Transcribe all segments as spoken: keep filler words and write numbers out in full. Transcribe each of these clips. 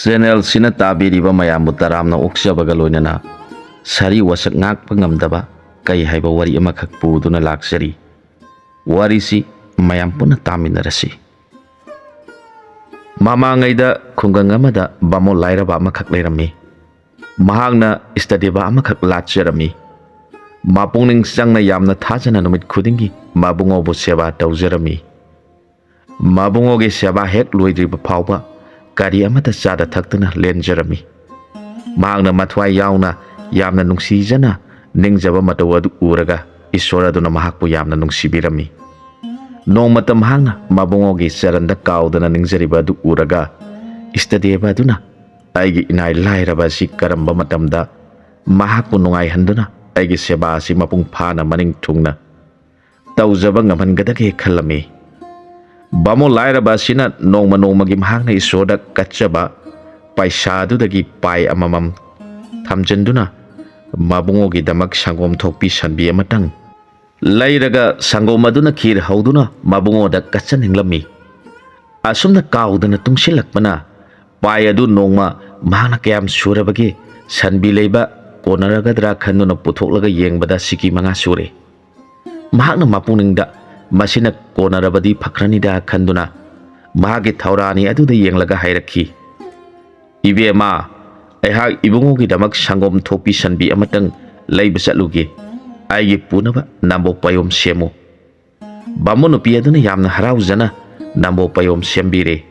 ꯆꯦꯅꯦꯜꯁꯤꯅ ꯇꯥꯕꯤꯔꯤꯕ ꯃꯌꯥꯝꯕꯨ ꯇꯔꯥꯝꯅ ꯑꯣꯛꯆꯕꯒ ꯂꯣꯏꯅꯅ ꯁꯥꯔꯤ ꯋꯥꯁꯛ ꯉꯥꯛꯄ ꯉꯝꯗꯕ ꯀꯩ ꯍꯥꯏꯕ ꯋꯥꯔꯤ ꯑꯃꯈꯛ ꯄꯨꯗꯨꯅ ꯂꯥꯛꯆꯔꯤ꯫ ꯋꯥꯔꯤꯁꯤ ꯃꯌꯥꯝ ꯄꯨꯟꯅ ꯇꯥꯃꯤꯟꯅꯔꯁꯤ꯫ ꯃꯃꯥꯡꯉꯩꯗ ꯈꯨꯡꯒꯪ ꯑꯃꯗ ꯕꯥꯃꯣꯟ ꯂꯥꯏꯔꯕ ꯑꯃꯈꯛ ꯂꯩꯔꯝꯃꯤ꯫ ꯃꯍꯥꯛꯅ ꯏꯁꯇꯗꯦꯕ ꯑꯃꯈꯛ ꯂꯥꯠꯆꯔꯝꯃꯤ꯫ ꯃꯄꯨꯛꯅꯤꯡ ꯆꯪꯅ ꯌꯥꯝꯅ ꯊꯥꯖꯅ ꯅꯨꯃꯤꯠ ꯈꯨꯗꯤꯡꯒꯤ ꯃꯕꯨꯡꯉꯣꯕꯨ ꯁꯦꯕꯥ ꯇꯧꯖꯔꯝꯃꯤ꯫ ꯃꯕꯨꯡꯉꯣꯒꯤ ꯁꯦꯕꯥ ꯍꯦꯛ ꯂꯣꯏꯗ꯭ꯔꯤꯕ ꯐꯥꯎꯕ ꯀꯔꯤ ꯑꯃꯠꯇ ꯆꯥꯗ ꯊꯛꯇꯅ ꯂꯦꯟꯖꯔꯝꯃꯤ꯫ ꯃꯍꯥꯛꯅ ꯃꯊ꯭ꯋꯥꯏ ꯌꯥꯎꯅ ꯌꯥꯝꯅ ꯅꯨꯡꯁꯤꯖꯅ ꯅꯤꯡꯖꯕ ꯃꯇꯧ ꯑꯗꯨ ꯎꯔꯒ ꯏꯁꯣꯔ ꯑꯗꯨꯅ ꯃꯍꯥꯛꯄꯨ ꯌꯥꯝꯅ ꯅꯨꯡꯁꯤꯕꯤꯔꯝꯃꯤ꯫ ꯅꯣꯡꯃꯇ ꯃꯍꯥꯛꯅ ꯃꯕꯨꯡꯉꯣꯒꯤ ꯆꯔꯟꯗ ꯀꯥꯎꯗꯅ ꯅꯤꯡꯖꯔꯤꯕ ꯑꯗꯨ ꯎꯔꯒ ꯏꯁꯇꯗꯦꯕ ꯑꯗꯨꯅ ꯑꯩꯒꯤ ꯏꯅꯥꯏ ꯂꯥꯏꯔꯕ ꯑꯁꯤ ꯀꯔꯝꯕ ꯃꯇꯝꯗ ꯃꯍꯥꯛꯄꯨ ꯅꯨꯡꯉꯥꯏꯍꯟꯗꯨꯅ ꯑꯩꯒꯤ ꯁꯦꯕꯥ ꯑꯁꯤ ꯃꯄꯨꯡ ꯐꯥꯅ ꯃꯅꯤꯡ ꯊꯨꯡꯅ ꯇꯧꯖꯕ ꯉꯝꯍꯟꯒꯗꯒꯦ ꯈꯜꯂꯝꯃꯤ꯫ ꯕꯥꯃꯣꯟ ꯂꯥꯏꯔꯕ ꯑꯁꯤꯅ ꯅꯣꯡꯃ ꯅꯣꯡꯃꯒꯤ ꯃꯍꯥꯛꯅ ꯏꯁꯣꯔꯗ ꯀꯠꯆꯕ ꯄꯩꯁꯥ ꯑꯗꯨꯗꯒꯤ ꯄꯥꯏ ꯑꯃꯃꯝ ꯊꯝꯖꯤꯟꯗꯨꯅ ꯃꯕꯨꯡꯉꯣꯒꯤꯗꯃꯛ ꯁꯪꯒꯣꯝ ꯊꯣꯛꯄꯤ ꯁꯟꯕꯤ ꯑꯃꯇꯪ ꯂꯩꯔꯒ ꯁꯪꯒꯣꯝ ꯑꯗꯨꯅ ꯈꯤꯔ ꯍꯧꯗꯨꯅ ꯃꯕꯨꯡꯉꯣꯗ ꯀꯠꯆꯅꯤꯡꯂꯝꯃꯤ꯫ ꯑꯁꯨꯝꯅ ꯀꯥꯎꯗꯅ ꯇꯨꯡꯁꯤꯜꯂꯛꯄꯅ ꯄꯥꯏ ꯑꯗꯨ ꯅꯣꯡꯃ ꯃꯍꯥꯛꯅ ꯀꯌꯥꯝ ꯁꯨꯔꯕꯒꯦ ꯁꯟꯕꯤ ꯂꯩꯕ ꯀꯣꯟꯅꯔꯒꯗ꯭ꯔꯥ ꯈꯟꯗꯨꯅ ꯄꯨꯊꯣꯛꯂꯒ ꯌꯦꯡꯕꯗ ꯁꯤꯀꯤ ꯃꯉꯥ ꯁꯨꯔꯦ꯫ ꯃꯍꯥꯛꯅ ꯃꯄꯨꯛꯅꯤꯡꯗ ꯃꯁꯤꯅ ꯀꯣꯟꯅꯔꯕꯗꯤ ꯐꯈ꯭ꯔꯅꯤꯗ ꯈꯟꯗꯨꯅ ꯃꯍꯥꯛꯀꯤ ꯊꯧꯔꯥꯅꯤ ꯑꯗꯨꯗ ꯌꯦꯡꯂꯒ ꯍꯥꯏꯔꯛꯈꯤ, "ꯏꯕꯦꯝꯃ, ꯑꯩꯍꯥꯛ ꯏꯕꯨꯡꯉꯣꯒꯤꯗꯃꯛ ꯁꯪꯒꯣꯝ ꯊꯣꯛꯄꯤ ꯁꯟꯕꯤ ꯑꯃꯇꯪ ꯂꯩꯕ ꯆꯠꯂꯨꯒꯦ꯫ ꯑꯩꯒꯤ ꯄꯨꯅꯕ ꯅꯝꯕꯣ ꯄꯌꯣꯝ ꯁꯦꯝꯃꯨ꯫" ꯕꯥꯃꯣꯟ ꯅꯨꯄꯤ ꯑꯗꯨꯅ ꯌꯥꯝꯅ ꯍꯔꯥꯎꯖꯅ ꯅꯝꯕꯣ ꯄꯌꯣꯝ ꯁꯦꯝꯕꯤꯔꯦ꯫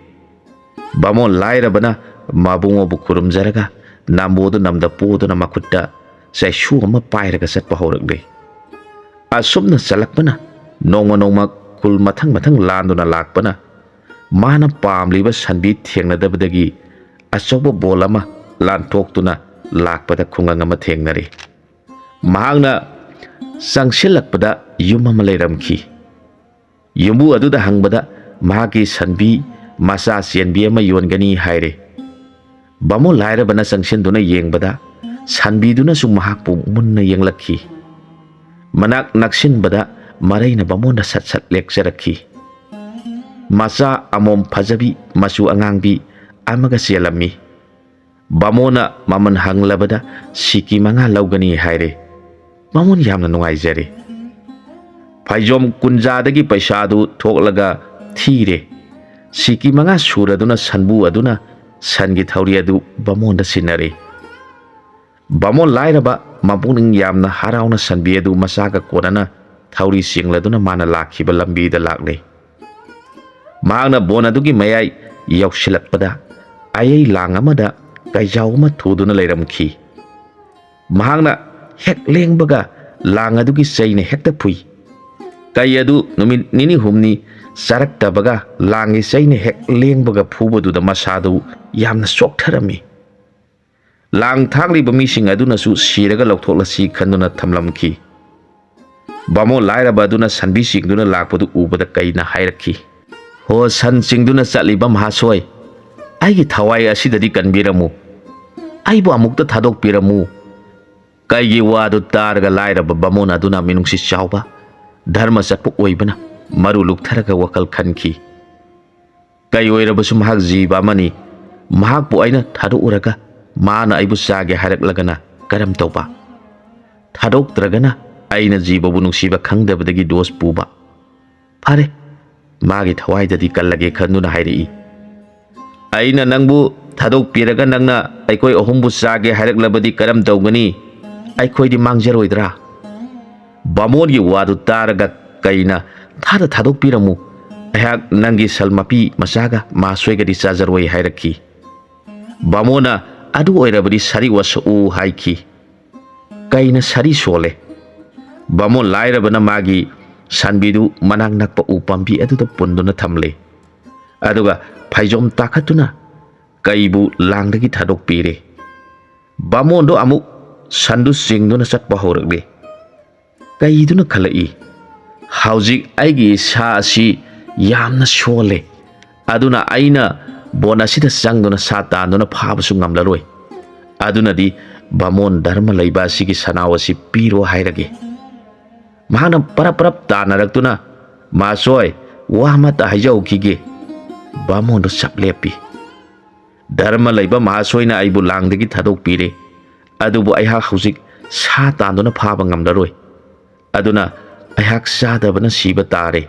ꯕꯥꯃꯣꯟ ꯂꯥꯏꯔꯕꯅ ꯃꯕꯨꯡꯉꯣꯕꯨ ꯈꯨꯔꯨꯝꯖꯔꯒ ꯅꯝꯕꯣꯗꯨ ꯅꯝꯗ ꯄꯣꯗꯨꯅ ꯃꯈꯨꯠꯇ ꯆꯩꯁꯨ ꯑꯃ ꯄꯥꯏꯔꯒ ꯆꯠꯄ ꯍꯧꯔꯛꯂꯦ꯫ ꯑꯁꯨꯝꯅ ꯆꯠꯂꯛꯄꯅ ꯅꯣꯡꯃ ꯅꯣꯡꯃ ꯈꯨꯜ ꯃꯊꯪ ꯃꯊꯪ ꯂꯥꯟꯗꯨꯅ ꯂꯥꯛꯄꯅ ꯃꯥꯅ ꯄꯥꯝꯂꯤꯕ ꯁꯟꯕꯤ ꯊꯦꯡꯅꯗꯕꯗꯒꯤ ꯑꯆꯧꯕ ꯕꯣꯜ ꯑꯃ ꯂꯥꯟꯊꯣꯛꯇꯨꯅ ꯂꯥꯛꯄꯗ ꯈꯨꯡꯒꯪ ꯑꯃ ꯊꯦꯡꯅꯔꯦ꯫ ꯃꯍꯥꯛꯅ ꯆꯪꯁꯤꯜꯂꯛꯄꯗ ꯌꯨꯝ ꯑꯃ ꯂꯩꯔꯝꯈꯤ꯫ ꯌꯨꯝꯕꯨ ꯑꯗꯨꯗ ꯍꯪꯕꯗ ꯃꯍꯥꯛꯀꯤ ꯁꯟꯕꯤ ꯃꯆꯥ ꯆꯦꯟꯕꯤ ꯑꯃ ꯌꯣꯟꯒꯅꯤ ꯍꯥꯏꯔꯦ꯫ ꯕꯥꯃꯣꯟ ꯂꯥꯏꯔꯕꯅ ꯆꯪꯁꯤꯟꯗꯨꯅ ꯌꯦꯡꯕꯗ ꯁꯟꯕꯤꯗꯨꯅꯁꯨ ꯃꯍꯥꯛꯄꯨ ꯃꯨꯟꯅ ꯌꯦꯡꯂꯛꯈꯤ꯫ ꯃꯅꯥꯛ ꯅꯛꯁꯤꯟꯕꯗ ꯃꯔꯩꯅ ꯕꯥꯃꯣꯟꯗ ꯁꯠ ꯁꯠ ꯂꯦꯛꯆꯔꯛꯈꯤ꯫ ꯃꯆꯥ ꯑꯃꯣꯝ ꯐꯖꯕꯤ ꯃꯆꯨ ꯑꯉꯥꯡꯕꯤ ꯑꯃꯒ ꯆꯦꯜꯂꯝꯃꯤ꯫ ꯕꯥꯃꯣꯟꯅ ꯃꯃꯜ ꯍꯪꯂꯕꯗ ꯁꯤꯀꯤ ꯃꯉꯥ ꯂꯧꯒꯅꯤ ꯍꯥꯏꯔꯦ꯫ ꯕꯥꯃꯣꯟ ꯌꯥꯝꯅ ꯅꯨꯡꯉꯥꯏꯖꯔꯦ꯫ ꯐꯩꯖꯣꯝ ꯀꯨꯟꯖꯥꯗꯒꯤ ꯄꯩꯁꯥꯗꯨ ꯊꯣꯛꯂꯒ ꯊꯤꯔꯦ꯫ ꯁꯤꯀꯤ ꯃꯉꯥ ꯁꯨꯔꯗꯨꯅ ꯁꯟꯕꯨ ꯑꯗꯨꯅ ꯁꯟꯒꯤ ꯊꯧꯔꯤ ꯑꯗꯨ ꯕꯥꯃꯣꯟꯗ ꯁꯤꯟꯅꯔꯦ꯫ ꯕꯥꯃꯣꯟ ꯂꯥꯏꯔꯕ ꯃꯄꯨꯛꯅꯤꯡ ꯌꯥꯝꯅ ꯍꯔꯥꯎꯅ ꯁꯟꯕꯤ ꯑꯗꯨ ꯃꯆꯥꯒ ꯀꯣꯟꯅꯅ ꯊꯧꯔꯤ ꯆꯤꯡꯂꯗꯨꯅ ꯃꯥꯅ ꯂꯥꯛꯈꯤꯕ ꯂꯝꯕꯤꯗ ꯂꯥꯛꯂꯦ꯫ ꯃꯍꯥꯛꯅ ꯕꯣꯟ ꯑꯗꯨꯒꯤ ꯃꯌꯥꯏ ꯌꯧꯁꯤꯜꯂꯛꯄꯗ ꯑꯌꯩ ꯂꯥꯡ ꯑꯃꯗ ꯀꯩꯖꯥꯎ ꯑꯃ ꯊꯨꯗꯨꯅ ꯂꯩꯔꯝꯈꯤ꯫ ꯃꯍꯥꯛꯅ ꯍꯦꯛ ꯂꯦꯡꯕꯒ ꯂꯥꯡ ꯑꯗꯨꯒꯤ ꯆꯩꯅ ꯍꯦꯛꯇ ꯐꯨꯏ꯫ ꯀꯩ ꯑꯗꯨ ꯅꯨꯃꯤꯠ ꯅꯤꯅꯤ ꯍꯨꯝꯅꯤ ꯆꯥꯔꯛꯇꯕꯒ ꯂꯥꯡꯒꯤ ꯆꯩꯅ ꯍꯦꯛ ꯂꯦꯡꯕꯒ ꯐꯨꯕꯗꯨꯗ ꯃꯁꯥꯗꯨ ꯌꯥꯝꯅ ꯆꯣꯛꯊꯔꯝꯃꯤ꯫ ꯂꯥꯡ ꯊꯥꯛꯂꯤꯕ ꯃꯤꯁꯤꯡ ꯑꯗꯨꯅꯁꯨ ꯁꯤꯔꯒ ꯂꯧꯊꯣꯛꯂꯁꯤ ꯈꯟꯗꯨꯅ ꯊꯝꯂꯝꯈꯤ꯫ ꯕꯥꯃꯣꯟ ꯂꯥꯏꯔꯕ ꯑꯗꯨꯅ ꯁꯟꯕꯤ ꯆꯤꯡꯗꯨꯅ ꯂꯥꯛꯄꯗꯨ ꯎꯕꯗ ꯀꯩꯅ ꯍꯥꯏꯔꯛꯈꯤ, "ꯍꯣ, ꯁꯟ ꯆꯤꯡꯗꯨꯅ ꯆꯠꯂꯤꯕ ꯃꯍꯥꯁꯣꯏ, ꯑꯩꯒꯤ ꯊꯋꯥꯏ ꯑꯁꯤꯗꯗꯤ ꯀꯟꯕꯤꯔꯝꯃꯨ, ꯑꯩꯕꯨ ꯑꯃꯨꯛꯇ ꯊꯥꯗꯣꯛꯄꯤꯔꯝꯃꯨ꯫" ꯀꯩꯒꯤ ꯋꯥꯗꯨ ꯇꯥꯔꯒ ꯂꯥꯏꯔꯕ ꯕꯥꯃꯣꯟ ꯑꯗꯨꯅ ꯃꯤꯅꯨꯡꯁꯤ ꯆꯥꯎꯕ, ꯙꯔꯃ ꯆꯠꯄ ꯑꯣꯏꯕꯅ ꯃꯔꯨ ꯂꯨꯛꯊꯔꯒ ꯋꯥꯈꯜ ꯈꯟꯈꯤ꯫ ꯀꯩ ꯑꯣꯏꯔꯕꯁꯨ ꯃꯍꯥꯛ ꯖꯤꯕ ꯑꯃꯅꯤ꯫ ꯃꯍꯥꯛꯄꯨ ꯑꯩꯅ ꯊꯥꯗꯣꯛꯎꯔꯒ ꯃꯥꯅ ꯑꯩꯕꯨ ꯆꯥꯒꯦ ꯍꯥꯏꯔꯛꯂꯒꯅ ꯀꯔꯝ ꯇꯧꯕ? ꯊꯥꯗꯣꯛꯇ꯭ꯔꯒꯅ ꯑꯩꯅ ꯖꯤꯕꯕꯨ ꯅꯨꯡꯁꯤꯕ ꯈꯪꯗꯕꯗꯒꯤ ꯗꯣꯁ ꯄꯨꯕ꯫ ꯐꯔꯦ, ꯃꯥꯒꯤ ꯊꯋꯥꯏꯗꯗꯤ ꯀꯜꯂꯒꯦ ꯈꯟꯗꯨꯅ ꯍꯥꯏꯔꯛꯏ꯫ ꯑꯩꯅ ꯅꯪꯕꯨ ꯊꯥꯗꯣꯛꯄꯤꯔꯒ ꯅꯪꯅ ꯑꯩꯈꯣꯏ ꯑꯍꯨꯝꯕꯨ ꯆꯥꯒꯦ ꯍꯥꯏꯔꯛꯂꯕꯗꯤ ꯀꯔꯝ ꯇꯧꯒꯅꯤ? ꯑꯩꯈꯣꯏꯗꯤ ꯃꯥꯡꯖꯔꯣꯏꯗ꯭ꯔꯥ? ꯕꯥꯃꯣꯟꯒꯤ ꯋꯥꯗꯨ ꯇꯥꯔꯒ ꯀꯩꯅ, "ꯊꯥꯗ ꯊꯥꯗꯣꯛꯄꯤꯔꯝꯃꯨ, ꯑꯩꯍꯥꯛ ꯅꯪꯒꯤ ꯁꯜ ꯃꯄꯤ ꯃꯆꯥꯒ ꯃꯥꯁꯣꯏꯒꯗꯤ ꯆꯥꯖꯔꯣꯏ" ꯍꯥꯏꯔꯛꯈꯤ꯫ ꯕꯥꯃꯣꯟꯅ, "ꯑꯗꯨ ꯑꯣꯏꯔꯕꯗꯤ ꯁꯥꯔꯤ ꯋꯥꯁꯛꯎ" ꯍꯥꯏꯈꯤ꯫ ꯀꯩꯅ ꯁꯥꯔꯤ ꯁꯣꯜꯂꯦ꯫ ꯕꯥꯃꯣꯟ ꯂꯥꯏꯔꯕꯅ ꯃꯥꯒꯤ ꯁꯟꯕꯤꯗꯨ ꯃꯅꯥꯛ ꯅꯛꯄ ꯎ ꯄꯥꯝꯕꯤ ꯑꯗꯨꯗ ꯄꯨꯟꯗꯨꯅ ꯊꯝꯂꯦ꯫ ꯑꯗꯨꯒ ꯐꯩꯖꯣꯝ ꯇꯥꯈꯠꯇꯨꯅ ꯀꯩꯕꯨ ꯂꯥꯡꯗꯒꯤ ꯊꯥꯗꯣꯛꯄꯤꯔꯦ꯫ ꯕꯥꯃꯣꯟꯗꯣ ꯑꯃꯨꯛ ꯁꯟꯗꯨ ꯆꯤꯡꯗꯨꯅ ꯆꯠꯄ ꯍꯧꯔꯛꯂꯦ꯫ ꯀꯩꯗꯨꯅ ꯈꯜꯂꯛꯏ, "ꯍꯧꯖꯤꯛ ꯑꯩꯒꯤ ꯏꯁꯥ ꯑꯁꯤ ꯌꯥꯝꯅ ꯁꯣꯜꯂꯦ, ꯑꯗꯨꯅ ꯑꯩꯅ ꯕꯣꯟ ꯑꯁꯤꯗ ꯆꯪꯗꯨꯅ ꯁꯥ ꯇꯥꯟꯗꯨꯅ ꯐꯥꯕꯁꯨ ꯉꯝꯂꯔꯣꯏ꯫ ꯑꯗꯨꯅꯗꯤ ꯕꯥꯃꯣꯟ ꯙꯔꯃ ꯂꯩꯕ ꯑꯁꯤꯒꯤ ꯁꯅꯥꯎ ꯑꯁꯤ ꯄꯤꯔꯣ ꯍꯥꯏꯔꯒꯦ꯫" ꯃꯍꯥꯛꯅ ꯄꯔꯞ ꯄꯔꯞ ꯇꯥꯟꯅꯔꯛꯇꯨꯅ, "ꯃꯥꯆꯣꯏ, ꯋꯥ ꯑꯃꯠꯇ ꯍꯥꯏꯖꯍꯧꯈꯤꯒꯦ꯫" ꯕꯥꯃꯣꯟꯗꯨ ꯆꯞ ꯂꯦꯞꯄꯤ꯫ ꯙꯔꯃ ꯂꯩꯕ ꯃꯍꯥꯁꯣꯏꯅ ꯑꯩꯕꯨ ꯂꯥꯡꯗꯒꯤ ꯊꯥꯗꯣꯛꯄꯤꯔꯦ꯫ ꯑꯗꯨꯕꯨ ꯑꯩꯍꯥꯛ ꯍꯧꯖꯤꯛ ꯁꯥ ꯇꯥꯟꯗꯨꯅ ꯐꯥꯕ ꯉꯝꯂꯔꯣꯏ꯫ ꯑꯗꯨꯅ ꯑꯩꯍꯥꯛ ꯆꯥꯗꯕꯅ ꯁꯤꯕ ꯇꯥꯔꯦ꯫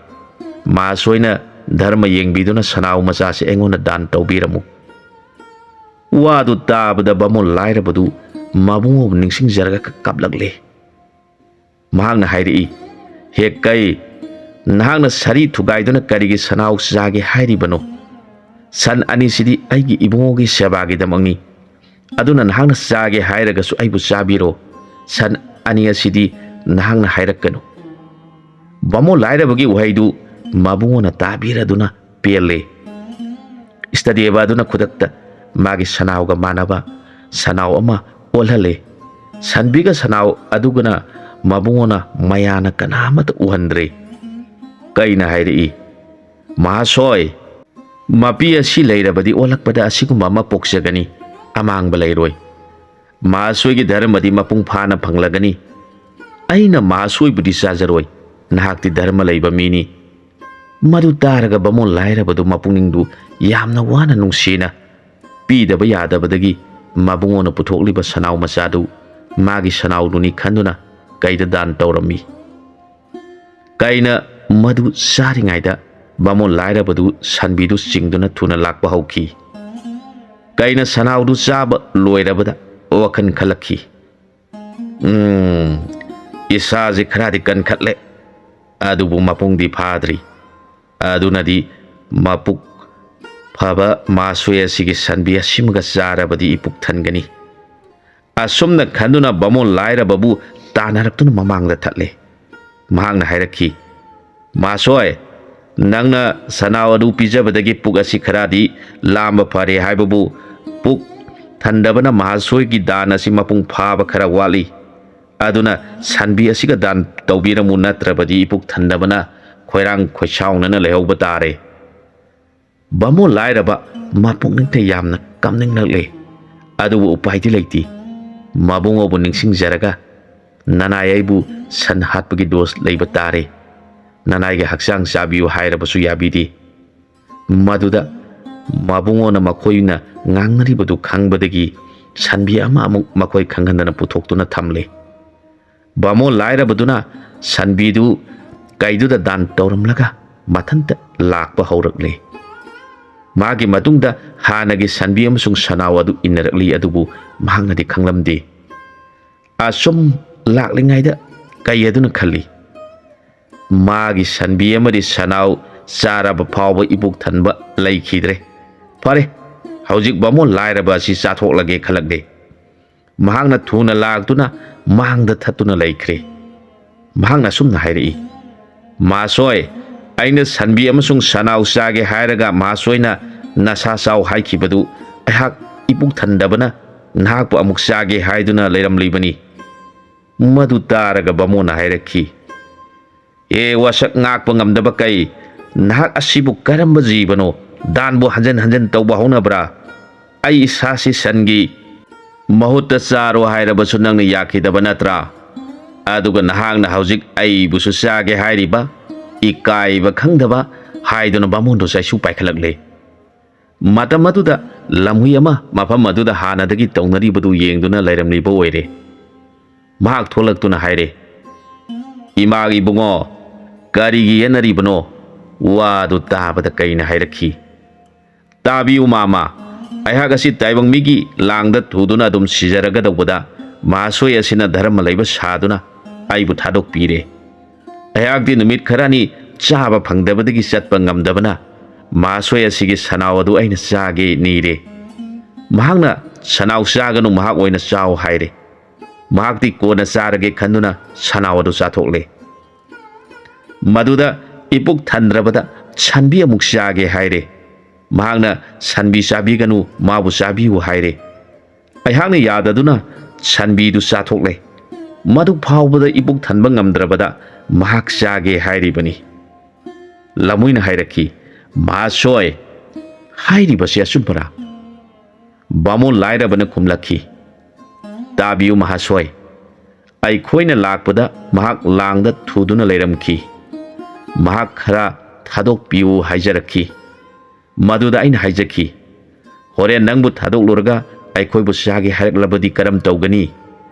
ꯃꯍꯥꯁꯣꯏꯅ ꯙꯔꯃ ꯌꯦꯡꯕꯤꯗꯨꯅ ꯁꯅꯥꯎ ꯃꯆꯥꯁꯤ ꯑꯩꯉꯣꯟꯗ ꯗꯥꯟ ꯇꯧꯕꯤꯔꯝꯃꯨ꯫ ꯋꯥꯗꯨ ꯇꯥꯕꯗ ꯕꯥꯃꯣꯟ ꯂꯥꯏꯔꯕꯗꯨ ꯃꯕꯨꯡꯉꯣꯕꯨ ꯅꯤꯡꯁꯤꯡꯖꯔꯒ ꯀꯞꯂꯛꯂꯦ꯫ ꯃꯍꯥꯛꯅ ꯍꯥꯏꯔꯛꯏ, "ꯍꯦ ꯀꯩ, ꯅꯍꯥꯛꯅ ꯁꯥꯔꯤ ꯊꯨꯒꯥꯏꯗꯨꯅ ꯀꯔꯤꯒꯤ ꯁꯅꯥꯎ ꯆꯥꯒꯦ ꯍꯥꯏꯔꯤꯕꯅꯣ? ꯁꯟ ꯑꯅꯤꯁꯤꯗꯤ ꯑꯩꯒꯤ ꯏꯕꯨꯡꯉꯣꯒꯤ ꯁꯦꯕꯥꯒꯤꯗꯃꯛꯅꯤ꯫ ꯑꯗꯨꯅ ꯅꯍꯥꯛꯅ ꯆꯥꯒꯦ ꯍꯥꯏꯔꯒꯁꯨ ꯑꯩꯕꯨ ꯆꯥꯕꯤꯔꯣ꯫ ꯁꯟ ꯑꯅꯤ ꯑꯁꯤꯗꯤ ꯅꯍꯥꯛꯅ ꯍꯥꯏꯔꯛꯀꯅꯨ꯫" ꯕꯥꯃꯣꯟ ꯂꯥꯏꯔꯕꯒꯤ ꯎꯍꯩꯗꯨ ꯃꯕꯨꯡꯉꯣꯅ ꯇꯥꯕꯤꯔꯗꯨꯅ ꯄꯦꯜꯂꯦ꯫ ꯏꯁꯇꯗꯦꯕ ꯑꯗꯨꯅ ꯈꯨꯗꯛꯇ ꯃꯥꯒꯤ ꯁꯅꯥꯎꯒ ꯃꯥꯟꯅꯕ ꯁꯅꯥꯎ ꯑꯃ ꯑꯣꯜꯍꯜꯂꯦ꯫ ꯁꯟꯕꯤꯒ ꯁꯅꯥꯎ ꯑꯗꯨꯒꯅ ꯃꯕꯨꯡꯉꯣꯅ ꯃꯌꯥꯅ ꯀꯅꯥ ꯑꯃꯠꯇ ꯎꯍꯟꯗ꯭ꯔꯦ꯫ ꯀꯩꯅ ꯍꯥꯏꯔꯛꯏ, "ꯃꯍꯥꯁꯣꯏ, ꯃꯄꯤ ꯑꯁꯤ ꯂꯩꯔꯕꯗꯤ ꯑꯣꯜꯂꯛꯄꯗ ꯑꯁꯤꯒꯨꯝꯕ ꯑꯃ ꯄꯣꯛꯆꯒꯅꯤ, ꯑꯃꯥꯡꯕ ꯂꯩꯔꯣꯏ꯫ ꯃꯍꯥꯁꯣꯏꯒꯤ ꯙꯔꯃꯗꯤ ꯃꯄꯨꯡ ꯐꯥꯅ ꯐꯪꯂꯒꯅꯤ꯫ ꯑꯩꯅ ꯃꯍꯥꯁꯣꯏꯕꯨꯗꯤ ꯆꯥꯖꯔꯣꯏ, ꯅꯍꯥꯛꯇꯤ ꯙꯔꯃ ꯂꯩꯕ ꯃꯤꯅꯤ꯫" ꯃꯗꯨ ꯇꯥꯔꯒ ꯕꯥꯃꯣꯟ ꯂꯥꯏꯔꯕꯗꯨ ꯃꯄꯨꯛꯅꯤꯡꯗꯨ ꯌꯥꯝꯅ ꯋꯥꯅ ꯅꯨꯡꯁꯤꯅ ꯄꯤꯗꯕ ꯌꯥꯗꯕꯗꯒꯤ ꯃꯕꯨꯡꯉꯣꯅ ꯄꯨꯊꯣꯛꯂꯤꯕ ꯁꯅꯥꯎ ꯃꯆꯥꯗꯨ ꯃꯥꯒꯤ ꯁꯅꯥꯎꯗꯨꯅꯤ ꯈꯟꯗꯨꯅ ꯀꯩꯗ ꯗꯥꯟ ꯇꯧꯔꯝꯃꯤ꯫ ꯀꯩꯅ ꯃꯗꯨ ꯆꯥꯔꯤꯉꯩꯗ ꯕꯥꯃꯣꯟ ꯂꯥꯏꯔꯕꯗꯨ ꯁꯟꯕꯤꯗꯨ ꯆꯤꯡꯗꯨꯅ ꯊꯨꯅ ꯂꯥꯛꯄ ꯍꯧꯈꯤ꯫ ꯀꯩꯅ ꯁꯅꯥꯎꯗꯨ ꯆꯥꯕ ꯂꯣꯏꯔꯕꯗ ꯋꯥꯈꯜ ꯈꯜꯂꯛꯈꯤ꯫ "ꯎꯝ, ꯏꯁꯥꯁꯤ ꯈꯔꯗꯤ ꯀꯟꯈꯠꯂꯦ, ꯑꯗꯨꯕꯨ ꯃꯄꯨꯡꯗꯤ ꯐꯥꯗ꯭ꯔꯤ꯫ ꯑꯗꯨꯅꯗꯤ ꯃꯄꯨꯛ ꯐꯕ ꯃꯍꯥꯁꯣꯏ ꯑꯁꯤꯒꯤ ꯁꯟꯕꯤ ꯑꯁꯤꯃꯒ ꯆꯥꯔꯕꯗꯤ ꯏꯄꯨꯛ ꯊꯟꯒꯅꯤ꯫" ꯑꯁꯨꯝꯅ ꯈꯟꯗꯨꯅ ꯕꯥꯃꯣꯟ ꯂꯥꯏꯔꯕꯕꯨ ꯇꯥꯟꯅꯔꯛꯇꯨꯅ ꯃꯃꯥꯡꯗ ꯊꯠꯂꯦ꯫ ꯃꯍꯥꯛꯅ ꯍꯥꯏꯔꯛꯈꯤ, "ꯃꯍꯥꯁꯣꯏ, ꯅꯪꯅ ꯁꯅꯥꯎ ꯑꯗꯨ ꯄꯤꯖꯕꯗꯒꯤ ꯄꯨꯛ ꯑꯁꯤ ꯈꯔꯗꯤ ꯂꯥꯝꯕ ꯐꯔꯦ ꯍꯥꯏꯕꯕꯨ, ꯄꯨꯛ ꯊꯟꯗꯕꯅ ꯃꯍꯥꯁꯣꯏꯒꯤ ꯗꯥꯟ ꯑꯁꯤ ꯃꯄꯨꯡ ꯐꯥꯕ ꯈꯔ ꯋꯥꯠꯂꯤ꯫ ꯑꯗꯨꯅ ꯁꯟꯕꯤ ꯑꯁꯤꯒ ꯗꯥꯟ ꯇꯧꯕꯤꯔꯝꯃꯨ, ꯅꯠꯇ꯭ꯔꯕꯗꯤ ꯏꯄꯨꯛ ꯊꯟꯗꯕꯅ ꯈꯣꯏꯔꯥꯡ ꯈꯣꯏꯁꯥꯎꯅꯅ ꯂꯩꯍꯧꯕ ꯇꯥꯔꯦ꯫" ꯕꯥꯃꯣꯟ ꯂꯥꯏꯔꯕ ꯃꯄꯨꯛꯅꯤꯡꯗ ꯌꯥꯝꯅ ꯀꯞꯅꯤꯡꯂꯛꯂꯦ꯫ ꯑꯗꯨꯕꯨ ꯎꯄꯥꯏꯗꯤ ꯂꯩꯇꯦ꯫ ꯃꯕꯨꯡꯉꯣꯕꯨ ꯅꯤꯡꯁꯤꯡꯖꯔꯒ, "ꯅꯅꯥꯏ ꯑꯩꯕꯨ ꯁꯟ ꯍꯥꯠꯄꯒꯤ ꯗꯣꯁ ꯂꯩꯕ ꯇꯥꯔꯦ꯫ ꯅꯅꯥꯏꯒꯤ ꯍꯛꯆꯥꯡ ꯆꯥꯕꯤꯌꯨ ꯍꯥꯏꯔꯕꯁꯨ ꯌꯥꯕꯤꯗꯦ꯫" ꯃꯗꯨꯗ ꯃꯕꯨꯡꯉꯣꯅ ꯃꯈꯣꯏꯅ ꯉꯥꯡꯅꯔꯤꯕꯗꯨ ꯈꯪꯕꯗꯒꯤ ꯁꯟꯕꯤ ꯑꯃ ꯑꯃꯨꯛ ꯃꯈꯣꯏ ꯈꯪꯍꯟꯗꯅ ꯄꯨꯊꯣꯛꯇꯨꯅ ꯊꯝꯂꯦ꯫ ꯕꯥꯃꯣꯟ ꯂꯥꯏꯔꯕꯗꯨꯅ ꯁꯟꯕꯤꯗꯨ ꯀꯩꯗꯨꯗ ꯗꯥꯟ ꯇꯧꯔꯝꯂꯒ ꯃꯊꯟꯇ ꯂꯥꯛꯄ ꯍꯧꯔꯛꯂꯦ꯫ ꯃꯥꯒꯤ ꯃꯇꯨꯡꯗ ꯍꯥꯟꯅꯒꯤ ꯁꯟꯕꯤ ꯑꯃꯁꯨꯡ ꯁꯅꯥꯎ ꯑꯗꯨ ꯏꯟꯅꯔꯛꯂꯤ, ꯑꯗꯨꯕꯨ ꯃꯍꯥꯛꯅꯗꯤ ꯈꯪꯂꯝꯗꯦ꯫ ꯑꯁꯨꯝ ꯂꯥꯛꯂꯤꯉꯩꯗ ꯀꯩ ꯑꯗꯨꯅ ꯈꯜꯂꯤ, ꯃꯥꯒꯤ ꯁꯟꯕꯤ ꯑꯃꯗꯤ ꯁꯅꯥꯎ ꯆꯥꯔꯕ ꯐꯥꯎꯕ ꯏꯄꯨꯛ ꯊꯟꯕ ꯂꯩꯈꯤꯗ꯭ꯔꯦ꯫ ꯐꯔꯦ, ꯍꯧꯖꯤꯛ ꯕꯥꯃꯣꯟ ꯂꯥꯏꯔꯕ ꯑꯁꯤ ꯆꯥꯊꯣꯛꯂꯒꯦ ꯈꯜꯂꯛꯂꯦ꯫ ꯃꯍꯥꯛꯅ ꯊꯨꯅ ꯂꯥꯛꯇꯨꯅ ꯃꯥꯡꯗ ꯊꯠꯇꯨꯅ ꯂꯩꯈ꯭ꯔꯦ꯫ ꯃꯍꯥꯛꯅ ꯑꯁꯨꯝꯅ ꯍꯥꯏꯔꯛꯏ, "ꯃꯍꯥꯁꯣꯏ, ꯑꯩꯅ ꯁꯟꯕꯤ ꯑꯃꯁꯨꯡ ꯁꯅꯥꯎ ꯆꯥꯒꯦ ꯍꯥꯏꯔꯒ ꯃꯍꯥꯁꯣꯏꯅ ꯅꯁꯥ ꯆꯥꯎ ꯍꯥꯏꯈꯤꯕꯗꯨ ꯑꯩꯍꯥꯛ ꯏꯄꯨꯛ ꯊꯟꯗꯕꯅ ꯅꯍꯥꯛꯄꯨ ꯑꯃꯨꯛ ꯆꯥꯒꯦ ꯍꯥꯏꯗꯨꯅ ꯂꯩꯔꯝꯂꯤꯕꯅꯤ"꯫ ꯃꯗꯨ ꯇꯥꯔꯒ ꯕꯥꯃꯣꯟꯅ ꯍꯥꯏꯔꯛꯈꯤ, "ꯑꯦ ꯋꯥꯁꯛ ꯉꯥꯛꯄ ꯉꯝꯗꯕ ꯀꯩ, ꯅꯍꯥꯛ ꯑꯁꯤꯕꯨ ꯀꯔꯝꯕ ꯖꯤꯕꯅꯣ? ꯗꯥꯟꯕꯨ ꯍꯟꯖꯟ ꯍꯟꯖꯟ ꯇꯧꯕ ꯍꯧꯅꯕ꯭ꯔꯥ? ꯑꯩ ꯏꯁꯥꯁꯤ ꯁꯟꯒꯤ ꯃꯍꯨꯠꯇ ꯆꯥꯔꯣ ꯍꯥꯏꯔꯕꯁꯨ ꯅꯪꯅ ꯌꯥꯈꯤꯗꯕ ꯅꯠꯇ꯭ꯔꯥ? ꯑꯗꯨꯒ ꯅꯍꯥꯛꯅ ꯍꯧꯖꯤꯛ ꯑꯩꯕꯨꯁꯨ ꯆꯥꯒꯦ ꯍꯥꯏꯔꯤꯕ? ꯏꯀꯥꯏꯕ ꯈꯪꯗꯕ!" ꯍꯥꯏꯗꯨꯅ ꯕꯥꯃꯣꯟꯗꯨ ꯆꯩꯁꯨ ꯄꯥꯏꯈꯠꯂꯛꯂꯦ꯫ ꯃꯇꯝ ꯑꯗꯨꯗ ꯂꯝꯍꯨꯏ ꯑꯃ ꯃꯐꯝ ꯑꯗꯨꯗ ꯍꯥꯟꯅꯗꯒꯤ ꯇꯧꯅꯔꯤꯕꯗꯨ ꯌꯦꯡꯗꯨꯅ ꯂꯩꯔꯝꯂꯤꯕ ꯑꯣꯏꯔꯦ꯫ ꯃꯍꯥꯛ ꯊꯣꯛꯂꯛꯇꯨꯅ ꯍꯥꯏꯔꯦ, "ꯏꯃꯥ ꯏꯕꯨꯡꯉꯣ, ꯀꯔꯤꯒꯤ ꯌꯦꯠꯅꯔꯤꯕꯅꯣ?" ꯋꯥꯗꯨ ꯇꯥꯕꯗ ꯀꯩꯅ ꯍꯥꯏꯔꯛꯈꯤ, "ꯇꯥꯕꯤꯌꯨ ꯃꯥꯃ, ꯑꯩꯍꯥꯛ ꯑꯁꯤ ꯇꯥꯏꯕꯪ ꯃꯤꯒꯤ ꯂꯥꯡꯗ ꯊꯨꯗꯨꯅ ꯑꯗꯨꯝ ꯁꯤꯖꯔꯒꯗꯧꯕꯗ ꯃꯍꯥꯁꯣꯏ ꯑꯁꯤꯅ ꯙꯔꯃ ꯂꯩꯕ ꯁꯥꯗꯨꯅ ꯑꯩꯕꯨ ꯊꯥꯗꯣꯛꯄꯤꯔꯦ꯫ ꯑꯩꯍꯥꯛꯇꯤ ꯅꯨꯃꯤꯠ ꯈꯔꯅꯤ ꯆꯥꯕ ꯐꯪꯗꯕꯗꯒꯤ ꯆꯠꯄ ꯉꯝꯗꯕꯅ ꯃꯍꯥꯁꯣꯏ ꯑꯁꯤꯒꯤ ꯁꯅꯥꯎ ꯑꯗꯨ ꯑꯩꯅ ꯆꯥꯒꯦ ꯅꯤꯔꯦ꯫ ꯃꯍꯥꯛꯅ ꯁꯅꯥꯎ ꯆꯥꯒꯅꯨ, ꯃꯍꯥꯛ ꯑꯣꯏꯅ ꯆꯥꯎ ꯍꯥꯏꯔꯦ꯫ ꯃꯍꯥꯛꯇꯤ ꯀꯣꯟꯅ ꯆꯥꯔꯒꯦ ꯈꯟꯗꯨꯅ ꯁꯅꯥꯎ ꯑꯗꯨ ꯆꯥꯊꯣꯛꯂꯦ꯫ ꯃꯗꯨꯗ ꯏꯄꯨꯛ ꯊꯟꯗ꯭ꯔꯕꯗ ꯁꯟꯕꯤ ꯑꯃꯨꯛ ꯆꯥꯒꯦ ꯍꯥꯏꯔꯦ꯫ ꯃꯍꯥꯛꯅ ꯁꯟꯕꯤ ꯆꯥꯕꯤꯒꯅꯨ, ꯃꯥꯕꯨ ꯆꯥꯕꯤꯌꯨ ꯍꯥꯏꯔꯦ꯫ ꯑꯩꯍꯥꯛꯅ ꯌꯥꯗꯗꯨꯅ ꯁꯟꯕꯤꯗꯨ ꯆꯥꯊꯣꯛꯂꯦ꯫ ꯃꯗꯨ ꯐꯥꯎꯕꯗ ꯏꯄꯨꯛ ꯊꯟꯕ ꯉꯝꯗ꯭ꯔꯕꯗ ꯃꯍꯥꯛ ꯆꯥꯒꯦ ꯍꯥꯏꯔꯤꯕꯅꯤ"꯫ ꯂꯝꯍꯨꯏꯅ ꯍꯥꯏꯔꯛꯈꯤ, "ꯃꯍꯥꯁꯣꯏ, ꯍꯥꯏꯔꯤꯕꯁꯤ ꯑꯆꯨꯝꯕꯔꯥ?" ꯕꯥꯃꯣꯟ ꯂꯥꯏꯔꯕꯅ ꯈꯨꯝꯂꯛꯈꯤ, "ꯇꯥꯕꯤꯌꯨ ꯃꯍꯥꯁꯣꯏ, ꯑꯩꯈꯣꯏꯅ ꯂꯥꯛꯄꯗ ꯃꯍꯥꯛ ꯂꯥꯡꯗ ꯊꯨꯗꯨꯅ ꯂꯩꯔꯝꯈꯤ꯫ ꯃꯍꯥꯛ ꯈꯔ ꯊꯥꯗꯣꯛꯄꯤꯌꯨ ꯍꯥꯏꯖꯔꯛꯈꯤ꯫ ꯃꯗꯨꯗ ꯑꯩꯅ ꯍꯥꯏꯖꯈꯤ, "ꯍꯣꯔꯦꯟ ꯅꯪꯕꯨ ꯊꯥꯗꯣꯛꯂꯨꯔꯒ ꯑꯩꯈꯣꯏꯕꯨ ꯆꯥꯒꯦ ꯍꯥꯏꯔꯛꯂꯕꯗꯤ ꯀꯔꯝ ꯇꯧꯒꯅꯤ?